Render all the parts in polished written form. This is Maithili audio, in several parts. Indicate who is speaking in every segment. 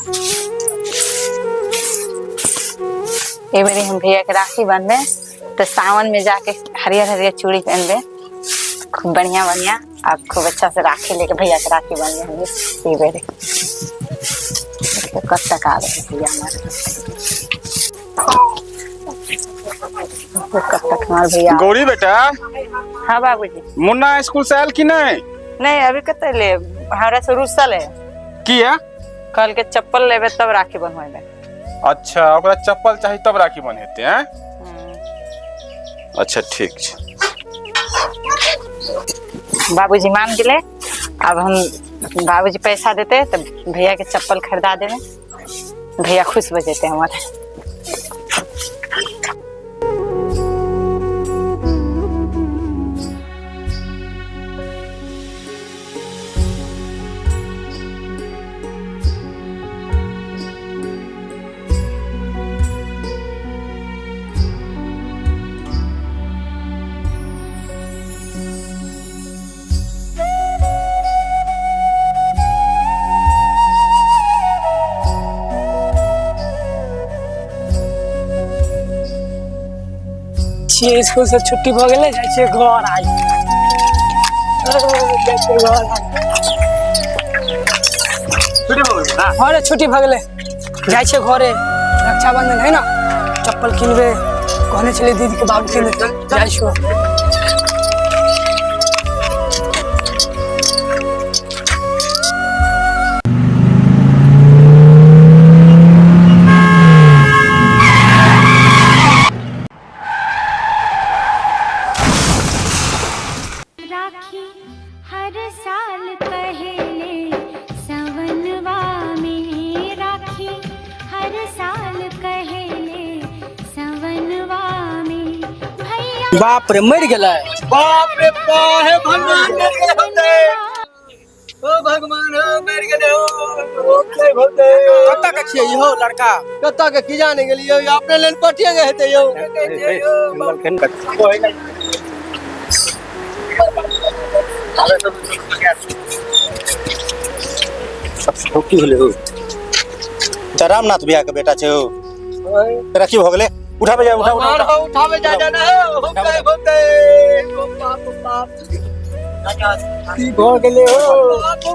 Speaker 1: ए बेरी हम भैया के राखी बांधबे तो सावन में जाके हरियर हरियर चूड़ी पहनबे, खूब बढ़िया बढ़िया, आप खूब अच्छा से राखी लेके भैया के राखी बांधबे हम ए बेरी। तो कब तक आ रहे भैया हमारे, तो कब तक हमारे भैया।
Speaker 2: गौरी बेटा।
Speaker 1: हाँ बाबूजी।
Speaker 2: मुन्ना स्कूल से आयल कि नहीं?
Speaker 1: नहीं अभी कते ले, हमरा से रुसल है।
Speaker 2: किया?
Speaker 1: कल के चप्पल लेबे तब राखी बनवेबे।
Speaker 2: अच्छा, ओकरा चप्पल चाही तब राखी बन्हेते हैं। अच्छा ठीक छै।
Speaker 1: बाबूजी मान गेले, अब हम बाबूजी पैसा देते तो भैया के चप्पल खरीदा देबे, भैया खुश हो जेते हमारे।
Speaker 3: छियै स्कूल से छुट्टी भऽ गेलै, जाइ छियै घर आइ, जाइ छियै घर आइ। अरे छुट्टी भऽ गेलै, जाइ छियै घरे। रक्षाबंधन है ना, चप्पल किनबै कहने छलियै दीदी के, बाबू किन देतै, जाइ छियो।
Speaker 4: राखी हर साल पहले सवनवा में, राखी हर साल पहले सवनवा में भैया।
Speaker 3: बाप रे मरि गेलै।
Speaker 5: बाप रे बा, हे भगवान मरि गेलै होतै। ओ भगवान हो मरि गेलै हो, होतै होतै।
Speaker 3: कतऽ के छियै इहो लड़का?
Speaker 5: कतऽ के की जाने गेलियै, अपने लेल पटिए के हेतै यौ।
Speaker 6: की भेलै हो? तऽ रामनाथ भैया के बेटा छै हो, तोरा की भऽ गेलै? उठाबे जा, उठा
Speaker 5: भगवान
Speaker 6: उठा।
Speaker 5: हो उठाबे जा जा ना हो, होतै होतै। ओ बाप ओ बाप, की भऽ गेलै हो, की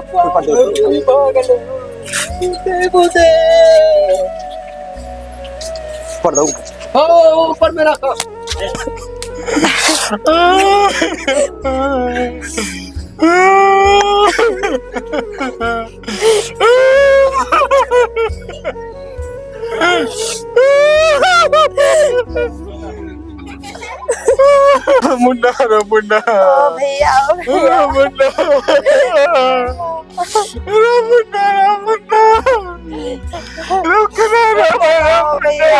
Speaker 5: भऽ गेलै हो, होतै होतै।
Speaker 6: ऊपर दौ।
Speaker 5: हो ऊपर में रखो।
Speaker 2: मुन्ना रे मुन्ना।
Speaker 1: ओ भैया, ओ भैया।
Speaker 2: रे मुन्ना रे मुन्ना रे मुन्ना, रुक ना रे
Speaker 1: ओ भैया।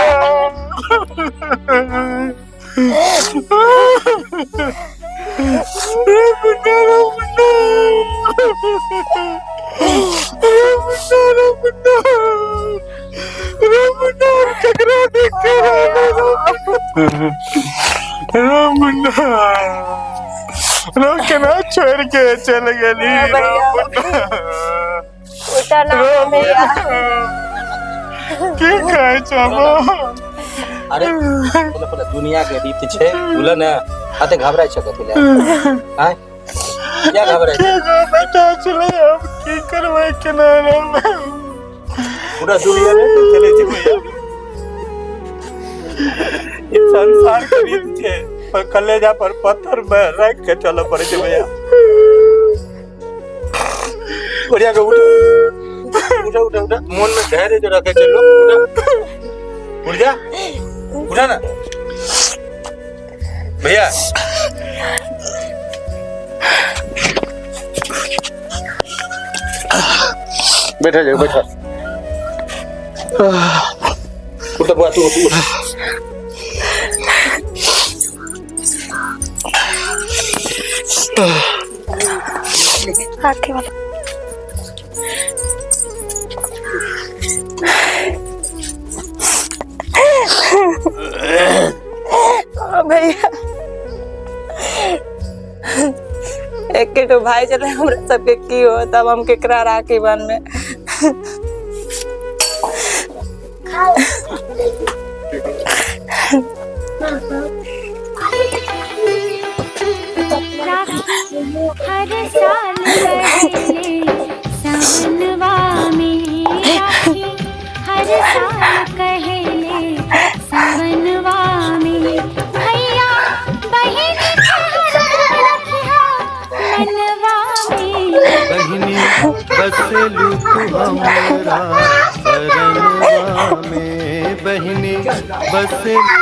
Speaker 2: रे मुन्ना रे मुन्ना रे मुन्ना रे मुन्ना रे मुन्ना, ककरा देख के रे मुन्ना रे केना छोड़ के चल गेली रे मुन्ना।
Speaker 1: उठा ना
Speaker 2: रे
Speaker 1: भैया।
Speaker 2: की कहै छौ?
Speaker 6: अरे बोले बोले, दुनिया के रीत छै, बोले ने, अते घबराइ छै कथी ले? आँय, किया घबराइ छै?
Speaker 2: के गो बेटा छलै, हम की करबै केना रहबै?
Speaker 6: पूरा दुनिया ने चलै छै भैया, ई संसार के रीत छै, पर कलेजा पर पत्थर में राखि के चलऽ पड़ै छै भैया। बढ़िया के उठ उठ उठ उठ, मन में धैर्य जो रखे छै लोग। उठ उठ जा, उठा ना भैया। बैठा जाओ, बैठा। उठ बुआ, तू उठ उठ।
Speaker 1: राखी वाला। ओ भैया, एके गो भाई चले हमरा सबके, की हो तब हम केकरा राखी बांधबे?
Speaker 4: कहेले सवनवा में राखी हर साल कहेले सवनवा में भैया बहिन के हरदम रखिहा मनवा में।
Speaker 7: बहिनी बसेलू तू हमरा शरणवा में, बहिनी बसेलू।